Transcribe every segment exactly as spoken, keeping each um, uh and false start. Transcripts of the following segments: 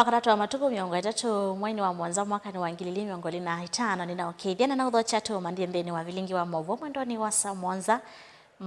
Wakatatũ wa matukũ mĩongo ĩtatũ, mweinĩ wa mũonza, mwakanĩ wa ngili ilĩ mĩongo ĩlĩ na ĩtano, nĩnaũkĩĩthya na naũthokya tũmanthe nthĩnĩ wa vilingi wa maũvoo mwendonĩ wa saa mũonza.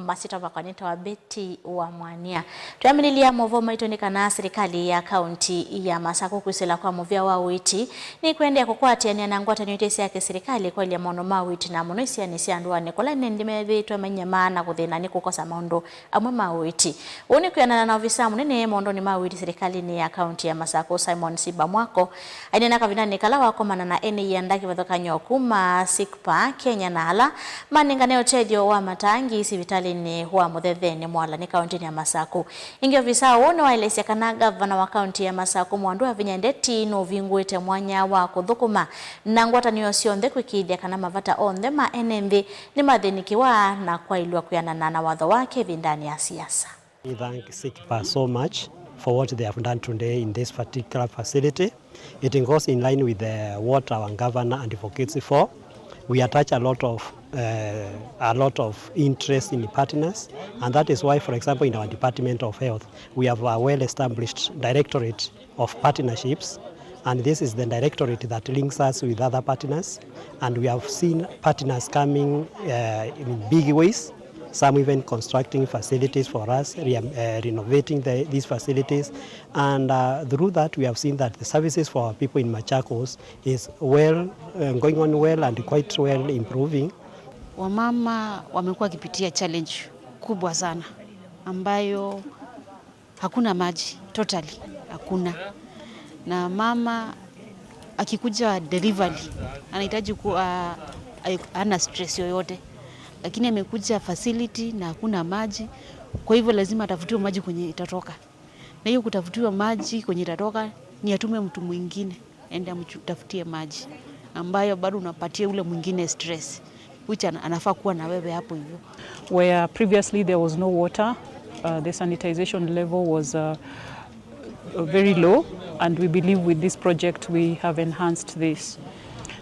Masyĩtwa makwa nĩtawa Betty wa Mwania. Twĩambĩlĩlya maũvoo maitũ nĩ kana silikalĩ ya kaunti ya Masakũ kwĩsĩla kwa mũvĩa wa ũiiti nĩkũendeea kũkwatĩanĩa na ngwatanĩo ite sya kĩsilikalĩ kwaĩlya maũndũ ma ũiiti, na mũno isianĩ sya ndũanĩ kũla ene nthĩ methĩĩtwe mainyamaa na kũthĩna nĩ kũkosa maũndũ amwe ma ũiiti. Ũu nĩ kwĩanana na ovisaa mũnene maũndũnĩ ma ũiiti silikalĩnĩ ya kaunti ya Masakũ, Simon Simba Mwako, aineena kavindanĩ kala wakomana na ene ianda kĩvathũkany'o kuma SICPA Kenya na ala manengane ũtethyo wa matangi sivitalĩnĩ wa Mũthethenĩ Mwalani kauntinĩ ya Masakũ. Ĩngĩ ovisaa ũũ nĩwaelesya kana ngavana wa kaunti ya Masakũ Mwandu Wavinya Ndeti nũvingũĩte mwanya wa kũthũkũma na ngwatanĩo syonthe kũĩkĩĩthya kana mavata onthe ma ene nthĩ nĩmathĩnĩkĩwa na kwaĩlw'a kwĩanana na watho wake ĩvindanĩ ya siasa. We thank SICPA so much for what they have done today in this particular facility. It goes in line with, uh, what our governor advocates for. We attach a lot of, uh, a lot of interest in partners, and that is why, for example, in our Department of Health, we have a well-established directorate of partnerships, and this is the directorate that links us with other partners, and we have seen partners coming, uh, in big ways, some even constructing facilities for us, re-, uh, renovating the, these facilities, and, uh, through that we have seen that the services for our people in Machakos is well, uh, going on well and quite well improving. Wamama wamekuwa wakipitia challenge kubwa sana ambayo hakuna maji, totally hakuna. Na mama akikuja delivery, anahitaji ku-, a-, a-, hana stress yoyote. Lakini amekuja facility na hakuna maji, kwa hivyo lazima atafutiwe maji kwenye itatoka. Na hiyo kutafutiwa maji kwenye itatoka ni atume mtu mwingine aende amtafutie maji, ambayo bado unapatia ule mwingine stress, which ana-, anafaa kuwa na wewe hapo hivyo. Where previously there was no water, uh, the sanitization level was, uh, very low, and we believe with this project we have enhanced this.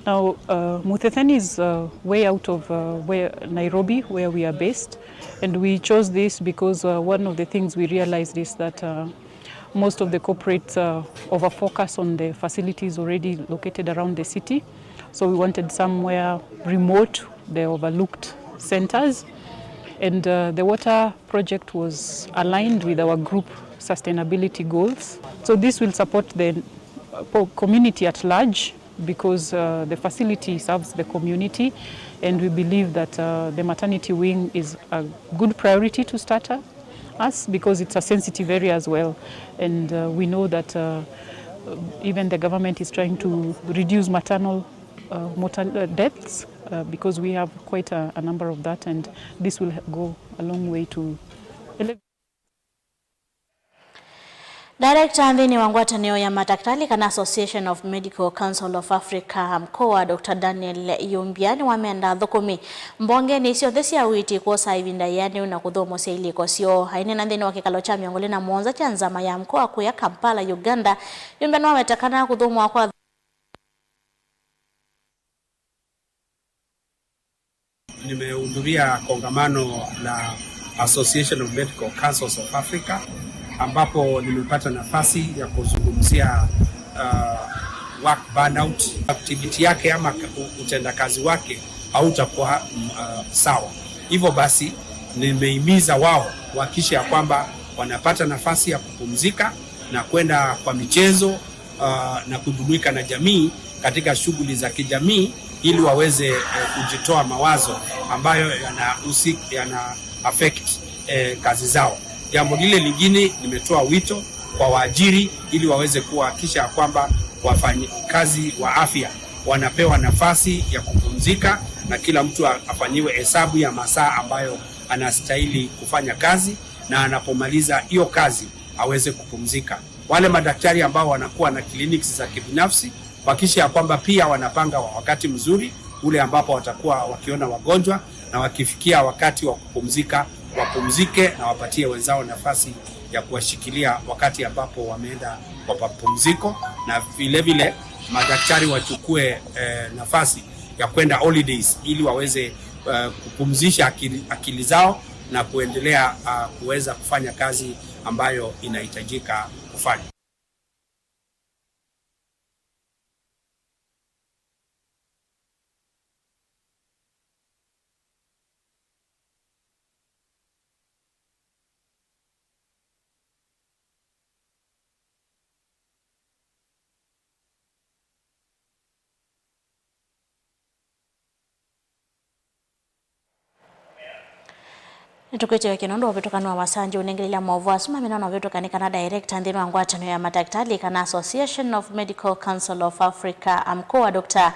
Now, uh, Muthetheni is, uh, way out of, uh, where Nairobi, where we are based, and we chose this because, uh, one of the things we realized is that, uh, most of the corporates, uh, over focus on the facilities already located around the city. So we wanted somewhere remote, the overlooked centers. And, uh, the water project was aligned with our group sustainability goals. So this will support the, uh, po-, community at large because, uh, the facility serves the community, and we believe that, uh, the maternity wing is a good priority to start us because it's a sensitive area as well, and, uh, we know that, uh, even the government is trying to reduce maternal, uh, mortal, uh, deaths, uh, because we have quite a, a number of that, and this will go a long way to elevate. Director nthĩnĩ wa ngwatanĩo ya matakĩtalĩ kana Association of Medical Council of Africa, AMCOA, Doctor Daniel Yumbia nĩwamenda athũkũmi mbongenĩ syonthe sya ũiiti kwosa ĩvinda yĩanĩu na kũthũmũsya ilĩko syoo. Aineena nthĩnĩ wa kĩkalo kya mĩongo ĩlĩ na mũonza kya nzama ya AMCOA kũya Kampala, Uganda, Yumbia nĩwaweta kana kũthũmũa kwa Nimehudhuria kongamano la Association of Medical Councils of Africa, ambapo nimepata nafasi ya kuzungumzia, uh, work burnout, activity yake ama u-, utendakazi wake hautakuwa, mm, uh, sawa. Hivyo basi, nimehimiza wao kuhakikisha ya kwamba wanapata nafasi ya kupumzika na kwenda kwa michezo, uh, na kujumuika na jamii katika shughuli za kijamii ili waweze, eh, kujitoa mawazo ambayo yanahusi-, yana affect, eh, kazi zao. Jambo lile lingine, nimetoa wito kwa waajiri ili waweze kuhakikisha kwamba wafanyikazi wa afya wanapewa nafasi ya kupumzika na kila mtu a-, afanyiwe hesabu ya masaa ambayo anastahili kufanya kazi, na anapomaliza hiyo kazi aweze kupumzika. Wale madaktari ambao wanakuwa na clinics za kibinafsi, wahakikishe ya kwamba pia wanapanga wa-, wakati mzuri ule ambapo watakuwa wakiona wagonjwa, na wakifikia wakati wa kupumzika, wapumzike na wapatie wenzao nafasi ya kuwashikilia wakati ambapo wameenda kwa mapumziko, na vile vile madaktari wachukue, eh, nafasi ya kwenda holidays ili waweze, eh, kupumzisha akili, akili zao na kuendelea, ah, kuweza kufanya kazi ambayo inahitajika kufanya. Nĩtũkwĩtĩkĩla nũndũ wa ũvĩtũkanu wa masanji ũnengelelya maũvoo asu mamina na ũvĩtũkani kana director nthĩnĩ wa ngwatanĩo ya matakitali kana Association of Medical Council of Africa, AMCOA, Doctor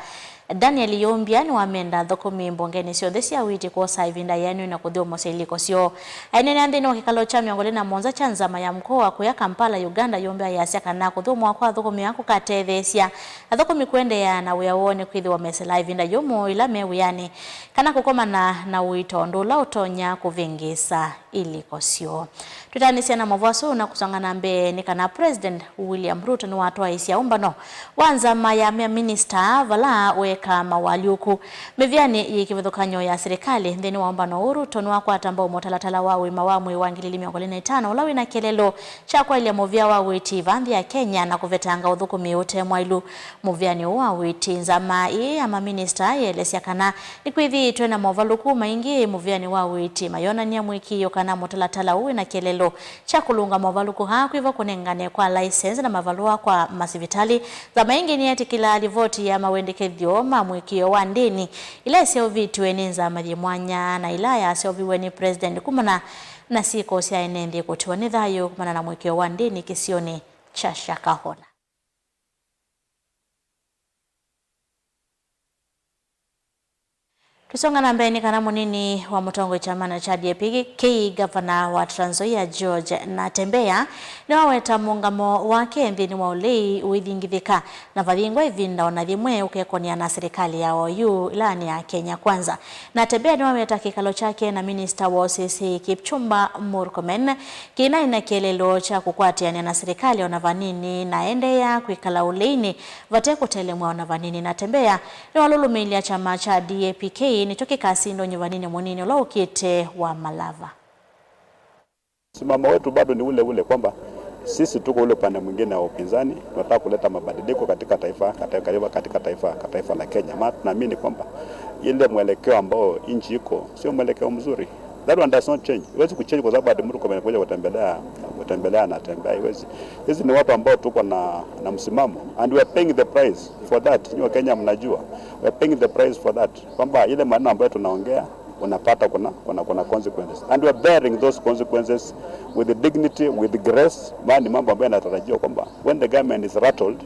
Daniel Yumbia nĩwamenda athũkũmi mbongenĩ syonthe sya Witi kwosa ĩvinda yĩanĩu na kũthyũmũsya ilĩko syoo. Aineenea nthĩnĩ wa kĩkalo kya mĩongo ĩlĩ na mũonza kya nzama ya AMCOA kũya Kampala, Uganda, Yumbia ayasya kana kũthyũmũa kwa athũkũmi aa kũkatetheesya athũkũmi kũendeea na wĩa woo nĩkwĩthĩwa mesĩlaa ĩvinda yũmũ ĩla me wĩanĩ kana kũkomana na ũito, ũndũ ũla ũtonya kũvĩngĩĩsa ilĩko syoo. Twĩtanĩsya na maũvoo asu na kũsonga na mbee nĩ kana President William Ruto nĩwatwaĩĩsya ũmbano wa nzama ya maminista vala weekaa mawalyũku mĩvĩanĩ yĩ kĩvathũkany'o ya silikalĩ. Nthĩnĩ wa ũmbano ũũ, Ruto nĩwakwata mbau mũtalatala wa ũima wa mwĩĩ wa ngili ili mĩongo ĩlĩ na itano ũla wĩna kĩeleelo kya kwaĩlya mũvĩa wa ũiiti vaa nthĩ ya Kenya na kũvetanga ũthũkũmi ũte mwaĩlu. Mũvĩanĩ ũũ wa ũiiti, nzama ĩĩ ya maminista yĩelesya kana nĩkwĩthĩĩtwe na movalũku maingĩ mũvĩanĩ wa ũiiti mayonany'a mũĩkĩĩo kana mũtalatala ũũ wĩna kĩeleelo kya kũlũnga movalũku aa kwĩvo kũnengane kwa laisenzĩ na mavalũa kwa masivitalĩ. Nzama ĩngĩ nĩyetĩkĩlaa livoti ya mawendekethyo ma mũĩkĩĩo wa ndĩni ila iseũvĩtw'e nĩ nzama yĩ mwanya na ila yaseũviw'e nĩ President kumana na syĩko sya ene nthĩ kũtiwa nĩ thayũ kumana na mũĩkĩĩo wa ndĩni kĩsionĩ kya Shakahola. Tũsonga na mbee nĩ kana mũnini wa mũtongoi kyamanĩ kya D A P K, ngavana wa Trans Nzoia George Natembeya nĩwaweta mũũngamo wake nthĩnĩ wa ũlei ũithingithĩka na vathingwa ĩvinda ona yĩmwe ũkekony'a na silikalĩ ya oyu ĩlaanĩ ya Kenya Kwanza. Natembeya nĩwaweta kĩkalo kyake na minista wa ũsĩsĩi Kipchumba Murkomen kĩnaĩ na kĩeleelo kya kũkwatĩanĩa na silikalĩ ona vanini na aendeea kwĩkala ũleinĩ vate kũtelemw'a ona vanini. Natembeya nĩwalũlũmĩĩlya kyama kya D A P K nĩkyo kĩkasindwa nyuvanini mũnini ũla ũkĩte wa Malava. Msimamo wetu bado ni ule ule kwamba sisi tuko ule upande mwingine wa upinzani, tunataka kuleta mabadiliko katika taifa, katika, katika taifa, katika taifa la Kenya. Maana tunaamini kwamba ile mwelekeo ambao nchi iko sio mwelekeo mzuri. That one does not change. Huwezi kuchange kwa sababu ati mtu amekuja kutembelea, kutembelea anatembea, haiwezi. Hizi ni watu ambao tuko na, na msimamo and we are paying the price for that. Nyinyi wa Kenya mnajua. We are paying the price for that. Kwamba ile maneno ambayo tunaongea unapata kuna, kuna, kuna consequences. And we are bearing those consequences with dignity, with grace. Maana ni mambo ambayo yanatarajiwa kwamba when the government is rattled,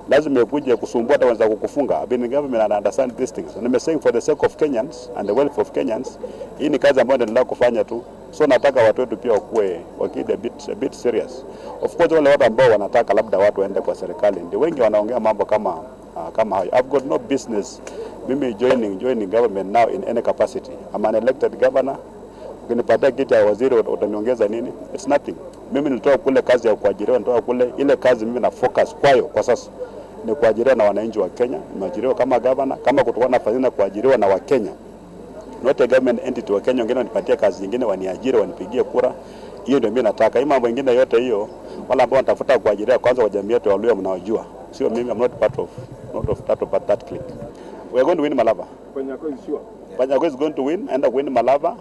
lazima ikuje kusumbua hata wanaweza kukufunga. I've been in government and I understand these things. And I'm saying for the sake of Kenyans and the welfare of Kenyans, hii ni kazi ambayo naendelea kufanya tu. So nataka watu wetu pia wakuwe, wakuwe a bit, a bit serious. Of course, wale watu ambao wanataka labda watu waende kwa serikali, ndio wengi wanaongea mambo kama, ah, kama hayo. I've got no business mimi joining, joining government now in any capacity. I'm an elected governor. Ukinipatia kiti ya waziri, uta-, utaniongeza nini? It's nothing. Mimi nilitoka kule kazi ya kuajiriwa, nilitoka kule, ile kazi mimi na focus kwayo kwa sasa ni kuajiriwa na wananchi wa Kenya. Nimeajiriwa kama governor, kama kutakuwa nafasi na kuajiriwa na Wakenya, not a government entity wa Kenya wengine wanipatie kazi nyingine, waniajiri, wanipigie kura. Hiyo ndio mimi nataka. Hii mambo ingine yote hiyo, wale ambao wanatafuta kuajiriwa kwanza kwa jamii yetu ya Waluhya mnawajua. Sio mimi, I'm not part of, not of that, of that clique. We are going to win Malava. Panyako is sure. Panyako is going to win, enda kuwin Malava.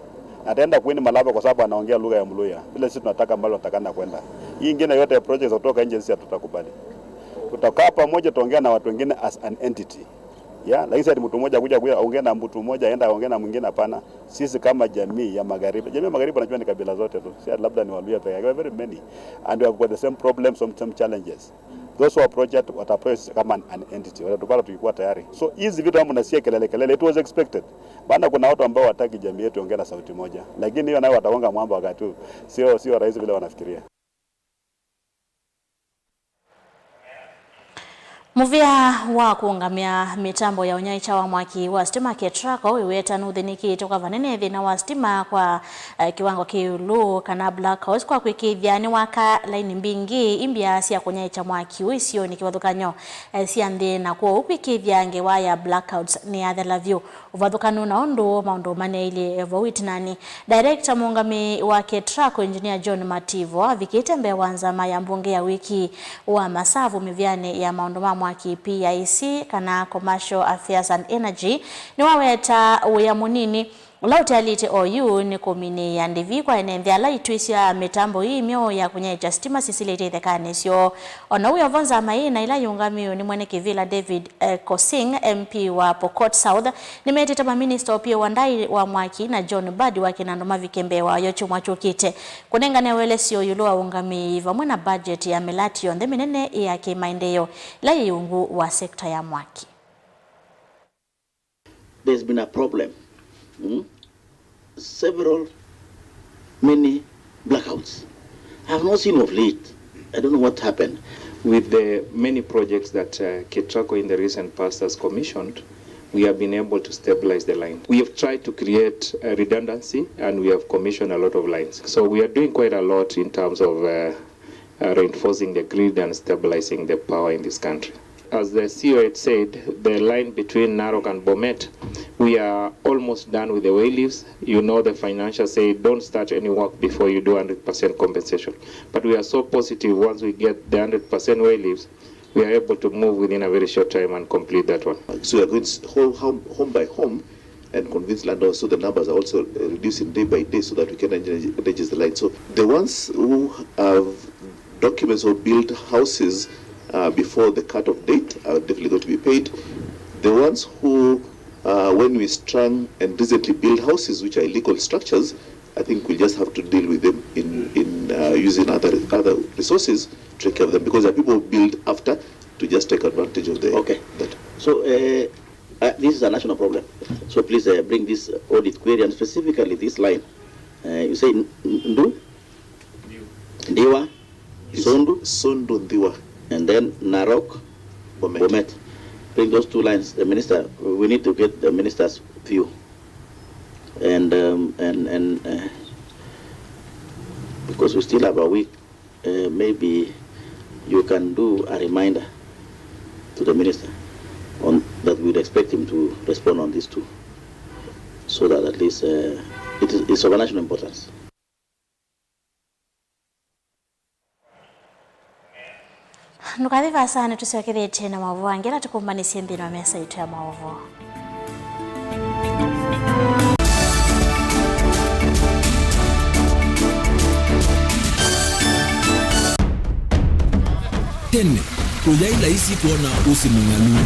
Ataenda kuwin Malava kwa sababu anaongea lugha ya Mluya. Vile sisi tunataka mahali watakana kwenda. Hii ingine yote ya projects kutoka nje sisi hatutakubali. Tutakaa pamoja, tutaongea na watu wengine as an entity. Yeah, lakini si ati mtu mmoja kuja, kuja ongea na mtu mmoja, aenda ongea na mwingine, hapana. Sisi kama jamii ya magharibi, jamii ya magharibi wanajua ni kabila zote tu. Si ati labda ni Waluhya peke yake, we are very many. And we have got the same problems, some, some challenges. Those who approach it, wata approach kama an, an entity, watatupata tukikuwa tayari. So hizi vitu kama mnasikia kelele kelele, it was expected. Maana kuna watu ambao wataki jamii yetu iongee na sauti moja. Lakini hiyo nayo watagonga mwamba wakati huu. Sio, sio rahisi vile wanafikiria. Mũvĩa wa kũũngamĩa mĩtambo ya ũnyaĩĩkya wa mwaki wa sitima, KETRACO, wĩweta nũthĩnĩkĩtwe kwa vanene thĩna wa sitima kwa, eh, kĩwango kĩ ĩũlũ kana blackouts kwa kwĩkĩĩthya nĩwaka laini mbingĩ imbya sya kũnyaĩĩkya mwaki ũũ isionĩ kĩvathũkany'o, eh, sya nthĩ, na kwoou kwĩkĩĩthya ngewa ya blackouts nĩyathela vyũ. Ũvathũkanu na ũndũ maũndũ maneeilye vau ĩtinanĩ. Director mũũngamĩi wa KETRACO, Engineer John Mativo, avikĩte mbee wa nzama ya mbunge ya wĩki wa masavu mĩvĩanĩ ya maũndũ ma mwaki, P I C, kana Commercial Affairs and Energy, nĩwaweta wĩa mũnini Ũla ũtealĩte oyu nĩ kũminĩĩa ndĩvi kwa ene nthĩ ala itw'ĩsya mĩtambo ii myeũ ya kũnyaĩĩkya sitima sisilĩte ithekanĩ syoo. O na ũu wĩ o vo, nzama ii na ila iũngamĩwe nĩ mwene kĩvĩla David, eh, Kosing, M P wa Pokot South, nĩmetĩte maminista Opiyo Wandayi wa mwaki na John Mbadi wa kĩnandũ mavike mbee wayo kyumwa kyũkĩte kũnengane ũelesyo ĩũlũ wa ũngamĩi vamwe na budget ya mĩlati yonthe mĩnene ya kĩmaendeeo ĩla yĩ ungu wa sekta ya mwaki. There's been a problem. Hmm? Several, many blackouts. I have not seen of late. I don't know what happened. With the many projects that uh, Ketraco in the recent past has commissioned, we have been able to stabilize the line. We have tried to create a redundancy and we have commissioned a lot of lines. So we are doing quite a lot in terms of uh, uh, reinforcing the grid and stabilizing the power in this country. As the C O had said, the line between Narok and Bomet, we are almost done with the way lifts. You know, the financial say don't start any work before you do one hundred percent compensation. But we are so positive, once we get the one hundred percent way lifts, we are able to move within a very short time and complete that one. So we are going s- home, home, home by home and convince landowners, so the numbers are also uh, reducing day by day so that we can energize energize the line. So the ones who have documents or build houses uh, before the cut-off date are definitely going to be paid. The ones who, uh, when we strung and recently built houses which are illegal structures, I think we'll just have to deal with them in, in uh, using other, other resources to take care of them, because there are people who build after to just take advantage of the Okay. that. So uh, uh, this is a national problem. So please uh, bring this audit query and specifically this line. Uh, you say N- N- Ndu? Ndiwa, Sondu, Sondu Ndiwa, and then Narok, Bomet. Bomet. Bring those two lines. The minister, we need to get the minister's view. And, um, and, and uh, because we still have a week, uh, maybe you can do a reminder to the minister on that we'd expect him to respond on these two, so that at least uh, it is, it's of a national importance. Ndũkathi vaasa, nĩtũsyokethĩtye na maũvoo angĩ ala tũkũmbanĩsye nthĩnĩ wa mesa yitũ ya maũvoo. Tene, kũyaĩ laisi kwona ũsĩ mũng'alu.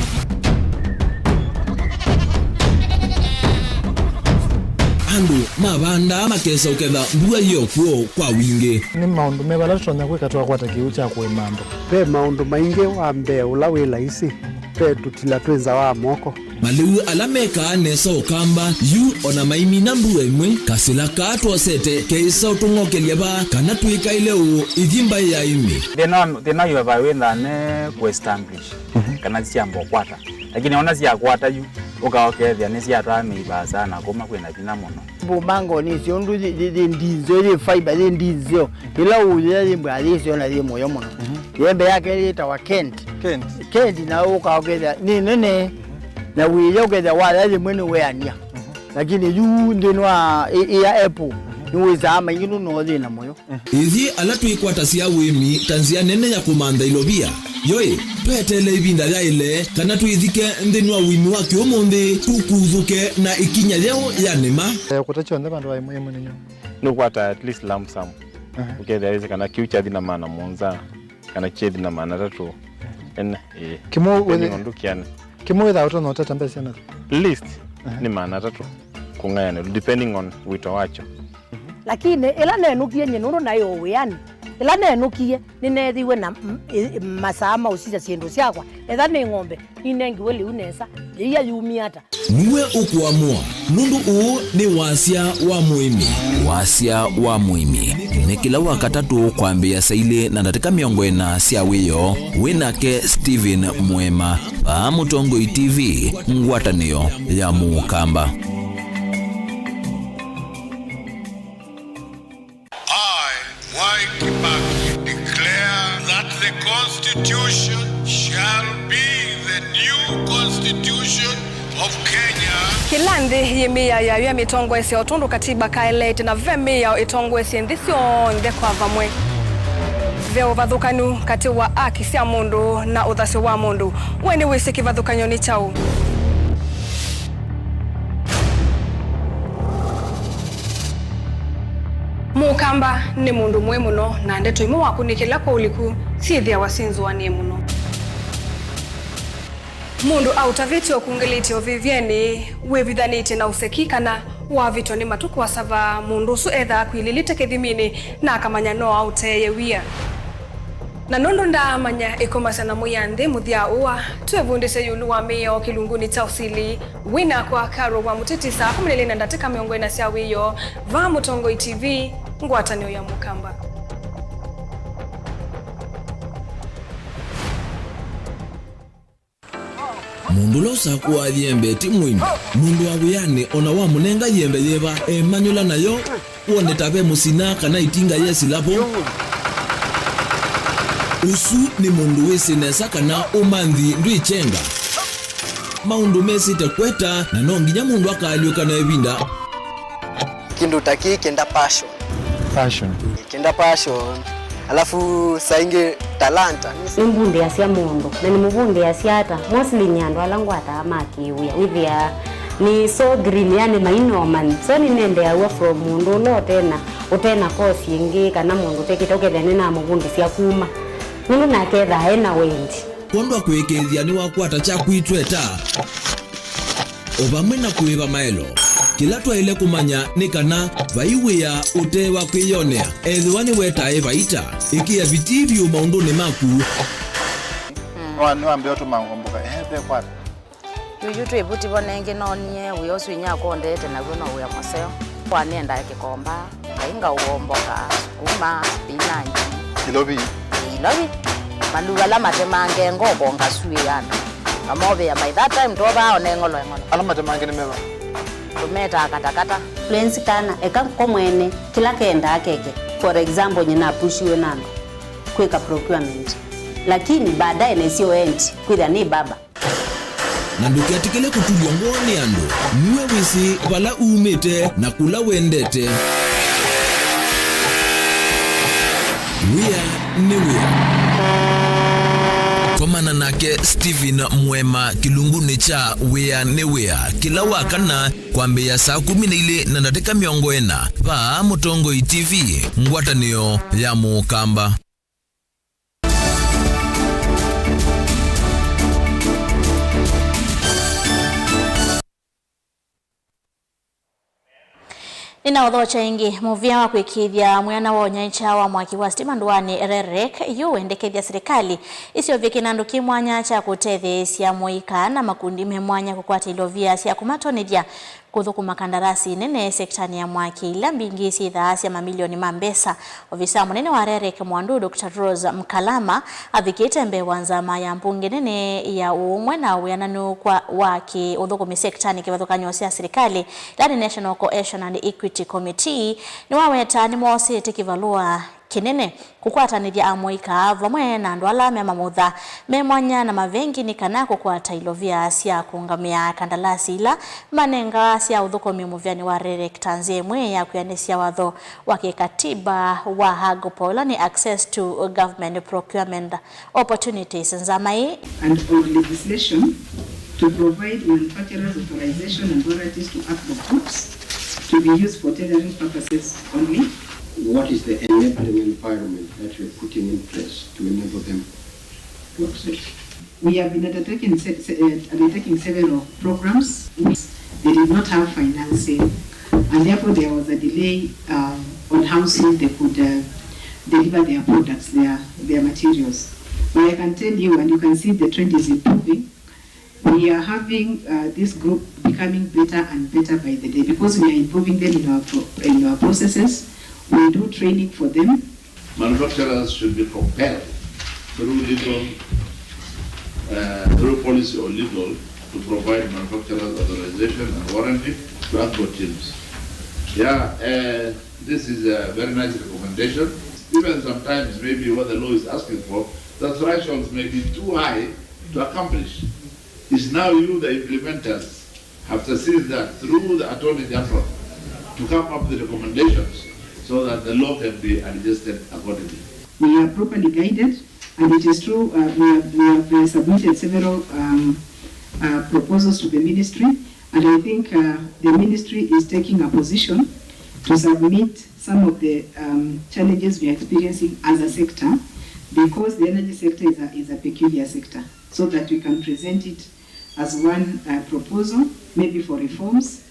Andũ mavandaa makesa ũketha mbua yĩ o kw'o kwa wingĩ. Nĩ maũndũ meva ala tũtonya kwĩka twakwata kĩw'ũ kya kũĩma andũ? Ve maũndũ maingĩ. Wa mbee ũla wĩ laisi, ve tũtila twĩ nza wa moko. Malĩu ala mekaa nesa Ũkamba yu o na maimina mbua ĩmwe, kasĩla kaa twosete keĩsa ũtũng'okelya vaa kana twĩkaĩle ũũ ithi mbaĩ ya ĩmĩ. Thĩna wa, thĩna wa vai wĩthaa ne kũ establish kana syamba ũkwata. Lakini ona syakwata yu, ũka ũkethĩa nĩsyatwaa mĩi vaasa na kũma kwĩna vinya mũno. Mbũmango nĩsyo ũndũ yĩ, yĩ, yĩ ndinzeo, yĩ fiber, yĩ ndinzeo. Ĩla ũũyĩa yĩ mbaa yĩsyo na yĩ mũyo mũno. Yembe yake yĩtawa Kent. Kent. Kent na ũka ũkethĩa nĩ nene. Na wĩya ũkethĩa waya yĩmwe nĩ weania. Lakini yu nthĩnĩ wa ĩ- ĩya apple, nĩwĩsaa maingĩ nũno yĩ na mũyo. Ithyĩ ala twĩkwatasya ũĩmi ta nzĩa nene ya kũmantha ilovia, yoĩ, tweteele ĩvinda yaĩle kana twĩthike nthĩnĩ wa ũĩmi wa kĩũmũnthĩ, tũkuthũke na ĩkinya yeũ ya nĩma. Eh, kũta kyonthe vandũ va ĩmwe ĩmwe nĩ nyũmũ. Nũkwata at least lump sum. Aha. Ũkethĩa wĩsĩ kana kĩu kyathi na maana mũonza, kana kyethi na maana atatũ. Ene, ĩĩ. Kĩmwe depending wĩthĩ- on ndũkĩane. Kĩmwe wĩthaa ũtonya ũteta mbesa syana? Least, aha, nĩ maana atatũ kũng'ayanĩlwa, depending on wĩto wakyo. Lakini ĩla nenũkie nyie nũndũ naĩ o wĩanĩ, ĩla nenũkie nĩneethĩiwe na m- ĩ- masaa ma ũsisya syĩndũ syakwa, etha nĩ ng'ombe, ninengiwe lĩu nesa, yĩia yumie ata? Nue ũkũamũa, nũndũ ũũ nĩ wasya wa mũĩmi. Wasya wa mũĩmi nĩ kĩla Wakatatũ kwambĩĩa saa ilĩ na ndatĩka mĩongo ĩna sya wĩoo. Wĩ nake Stephen Mwema, vaa Mũtongoi T V, ngwatanĩo ya Mũkamba. I, Mwai Kibaki, declare that the Constitution shall be the new Constitution of Kenya. Kĩla nthĩ yĩ mĩao yayo ya mĩtongoesye o tondũ katiba kaeleete, na ve mĩao ĩtongoesye nthĩ syonthe kwa vamwe. Ve ũvathũkanu katĩ wa aki sya mũndũ na ũthasyo wa mũndũ. We nĩwĩsĩ kĩvathũkany'o nĩ kyaũ? Kamba nĩ mũndũ mũĩ mũno, na ndeto imwe wakunĩkĩla kwa ũliku syĩthĩawa syĩnzũanĩe mũno. Mũndũ aũtavĩtye ũkungĩlĩtye ũvĩvyenĩ wĩvithanĩtye na ũseki kana wavĩtwa nĩ matũ kũasava, mũndũ ũsu ethaa akwilĩlĩte kĩthiminĩ na akamanya no aũteeye wia. Na nũndũ ndaamanya ĩkomasya na Mwĩanthĩ mũthya ũa, twĩvundĩsye ĩũlũ wa mĩao kĩlungunĩ kya ũsili. Wĩ nakwa Carol wa Mũtĩtĩ saa kũmi na ilĩ na ndatĩka mĩongo ĩna sya wĩoo, vaa Mũtongoi T V, ngwatanĩo ya Mũkamba. Mũndũ ũla ũsakũaa yembe ti mũini. Mũndũ wa wĩanĩ o na wamũnenga yembe yĩva, emanyũla nayo, wone ta ve mũsina kana ĩtinga yesĩla vo. Ũsu nĩ mũndũ wĩsĩ nesa kana ũmanthi ndwĩkyenga. Maũndũ mesĩte kweta, na no nginya mũndũ akaalyũka na ĩvinda. Kĩndũ ta kĩĩ kĩenda passion. Passion. Kĩenda passion. Alafu saa ingĩ talanta. Nĩmbundĩasya mũndũ, na nĩmũvundĩasya ata? Mostly nĩ andũ ala ngwataa ma kĩwĩa. Wĩthĩaa nĩ so green, yani mainomani. So nĩnendeaw'a from mũndũ ũla ũtena, ũtena course ĩngĩ, kana mũndũ ũtekĩte, ũkethĩa nĩnamũvundĩsya kuma. Nũndũ nake ethaa ena wendi. Kwondũ wa kũĩkĩĩthya nĩwakwata kyaku itweta. O vamwe na kũĩva maelo, kĩla twaĩle kũmanya nĩ kana vai wĩa ũte wa kwĩyonea, ethĩwa nĩwetae vaita. Ĩkĩa vitii vyũ maũndũnĩ maku. Nĩwa-, nĩwambĩa ũtũma ngomboka, ehe, ve kwata. Yuyu twĩ vuti vo nengĩ noonie wĩa ũsu inyakwa ũndeete naw'o no wĩa mũseo. Kwa nĩendae kĩkomba. Ngai ngaũomboka, sukuma, spinach. Ilovi. Ĩĩ, ilovi. Maluu ala matemange ngoko ngasuĩĩa andũ. Ngamovea by that time twovaa one ng'olo eng'olo. Ala matemange nĩ meva? Tũmetaa katakata. Influence kana eka ko mwene kĩla kendaa keke. For example, nyina apushiwe na andũ kwĩka procurement. Lakini baadaye nesio endi kwĩthĩa nĩ baba. Na ndũketĩkĩle kũtulw'a ngoo nĩ andũ. Nue wĩsĩ vala umĩte na kũla wendete. Wĩa nĩ wĩa. Komana nake Stephen Mwema kĩlungunĩ kya Wĩa nĩ Wĩa kĩla wa kana kwambĩĩa saa kũmi na ilĩ na ndatĩka mĩongo ĩna vaa Mũtongoi T V, ngwatanĩo ya Mũkamba. Nĩnaũthokya ĩngĩ. Mũvĩa wa kwĩkĩĩthya mwĩana wa ũnyaĩĩkya wa mwaki wa sitima ndũanĩ Rerek yu wendekethya silikalĩ ĩseũvye kĩnandũ kĩ mwanya kya kũtetheesya mũika na makundi me mwanya kũkwata ilovia sya kũmatonethya kũthũkũma kandarasi nene sektanĩ ya mwaki, ila mbingĩ syĩthaa sya mamilioni ma mbesa. Ovisa mũnene wa Rerek Mwandu, Doctor Rose Mkalama, avikĩte mbee wa nzama ya mbunge nene ya ũũmwe na wĩananu kwa wa kĩ ũthũkũmi sektanĩ kĩvathũkany'o sya silikalĩ, yani National Cohesion and Equity Committee, nĩwaweta nĩmosĩte kĩvalũa kĩnene kũkwatanĩthya amũika vamwe na andũ ala me mamutha me mwanya na mavengi nĩ kana kũkwata ilovia sya kũũngamĩa kandalasi ila manengawa sya ũthũkũmi mũvĩanĩ wa Rerek ta nzĩa ĩmwe ya kwĩanĩsya watho wa kĩkatiba wa AGOPA, ũla nĩ Access to Government Procurement Opportunities. Nzama ĩĩ and on legislation to provide manufacturers authorization and warranties to act the goods to be used for tendering purposes only. What is the enabling environment that you're putting in place to enable them to access? We have been undertaking, se- se- uh, undertaking several programs. They did not have financing, and therefore there was a delay, um, on how soon they could, uh, deliver their products, their, their materials. But I can tell you, and you can see the trend is improving. We are having, uh, this group becoming better and better by the day because we are involving them in our pro- in our processes. We do training for them. Manufacturers should be compelled through legal, uh, through policy or legal, to provide manufacturers authorization and warranty to AGCO teams. Yeah, uh, this is a very nice recommendation. Even sometimes maybe what the law is asking for, the thresholds may be too high to accomplish. It's now you, the implementers, have to see that through the Attorney General to come up with recommendations so that the law can be adjusted accordingly. We are properly guided, and it is true, uh, we have, we have, uh, submitted several, um, uh, proposals to the ministry, and I think, uh, the ministry is taking a position to submit some of the um, challenges we are experiencing as a sector, because the energy sector is a, is a peculiar sector, so that we can present it as one uh, proposal, maybe for reforms.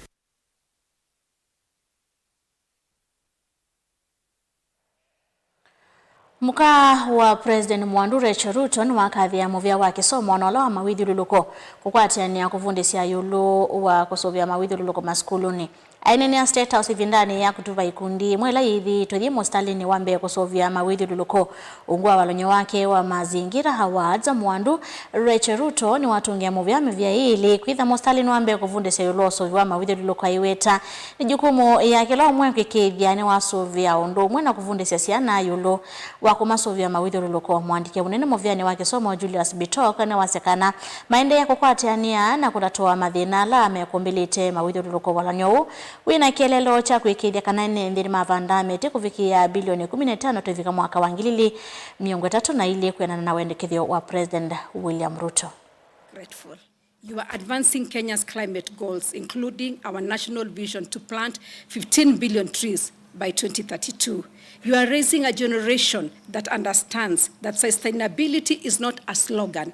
Mũka wa President Mwandu, Rachel Ruto, nĩwakathĩa mũvĩa wa kĩsomo na ũla wa mawĩthyũlũlũko kũkwatĩanĩa kũvundĩsya ĩũlũ wa kũsũvĩa mawĩthyũlũlũko masukulunĩ. Aineenea State House ĩvindanĩ ya kũtuva ikundi ĩmwe ĩla yĩthĩĩtwe yĩ mũsitalĩnĩ wa mbee kũsũvĩa mawĩthyũlũlũko. Ungu wa walany'o wake wa Mazingira Awards, Mwandu, Rachel Ruto nĩwatũngĩa mũvea mĩvĩa ĩĩ ĩlĩ kwĩtha mũsitalĩnĩ wa mbee kũvundĩsya ĩũlũ wa ũsũvi wa mawĩthyũlũlũko aiweta. Nĩ jukumu ya kĩla ũmwe kwĩkĩĩthya nĩwasũvĩa ũndũ ũmwe na kũvundĩsya syana ĩũlũ wa kũmasũvĩa mawĩthyũlũlũko. Mũandĩki mũnene mũvĩanĩ wa kĩsomo Julius Bitok nĩwasya kana maendeea kũkwatĩanĩa na kũtatũa mathĩna ala mekũmbĩlĩte mawĩthyũlũlũko. Walany'o ũũ wĩ na kĩeleelo kya kwĩkĩĩthya kana ene nthĩ nĩmavanda mĩtĩ kũvikĩa bilioni kũmi na itano tũivika mwaka wa ngili ilĩ mĩongo ĩtatũ na ilĩ kwĩanana na wendekethyo wa President William Ruto. Grateful. You are advancing Kenya's climate goals, including our national vision to plant fifteen billion trees by twenty thirty-two. You are raising a generation that understands that sustainability is not a slogan,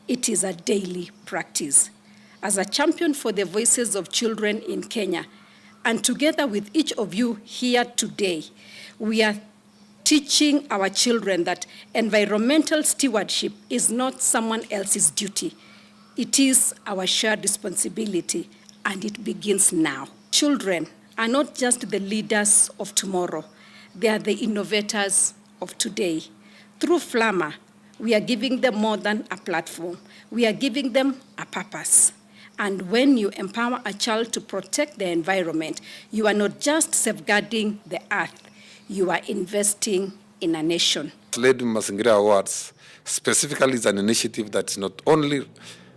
it is a daily practice. As a champion for the voices of children in Kenya, and together with each of you here today, we are teaching our children that environmental stewardship is not someone else's duty. It is our shared responsibility, and it begins now. Children are not just the leaders of tomorrow, they are the innovators of today. Through Flamma, we are giving them more than a platform. We are giving them a purpose. And when you empower a child to protect the environment, you are not just safeguarding the earth, you are investing in a nation. Led Mazingira Awards specifically is an initiative that is not only,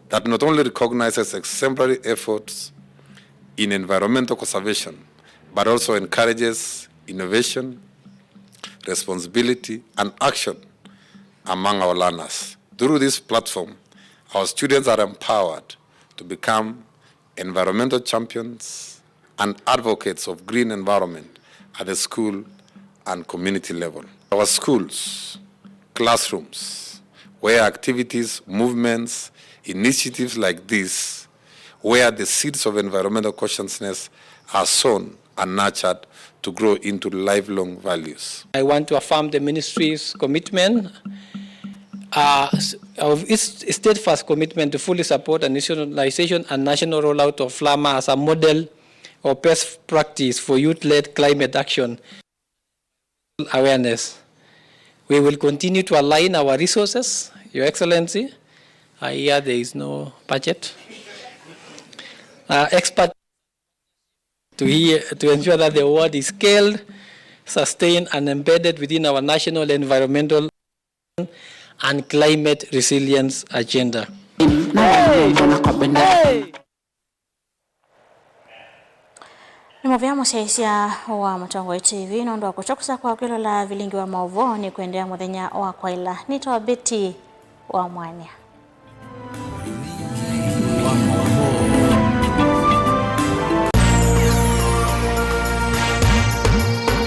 that not only recognizes exemplary efforts in environmental conservation, but also encourages innovation, responsibility, and action among our learners. Through this platform, our students are empowered to become environmental champions and advocates of green environment at the school and community level. Our schools, classrooms, where activities, movements, initiatives like this, where the seeds of environmental consciousness are sown and nurtured to grow into lifelong values. I want to affirm the ministry's commitment, uh, s-, of its steadfast commitment to fully support the nationalization and national rollout of Flamma as a model or best practice for youth-led climate action awareness. We will continue to align our resources, Your Excellency. I hear there is no budget. Uh, expert to hear, to ensure that the award is scaled, sustained, and embedded within our national environmental and climate resilience agenda. Nĩ mũvea mũsyaĩĩsya wa Mũtongoi T V nũndũ wa kũtw'ĩka kwa kwĩlola vilingi wa maũvoo. Nĩ kũendeea mũthenya wa kwaĩla. Nĩtawa Betty wa Mwania.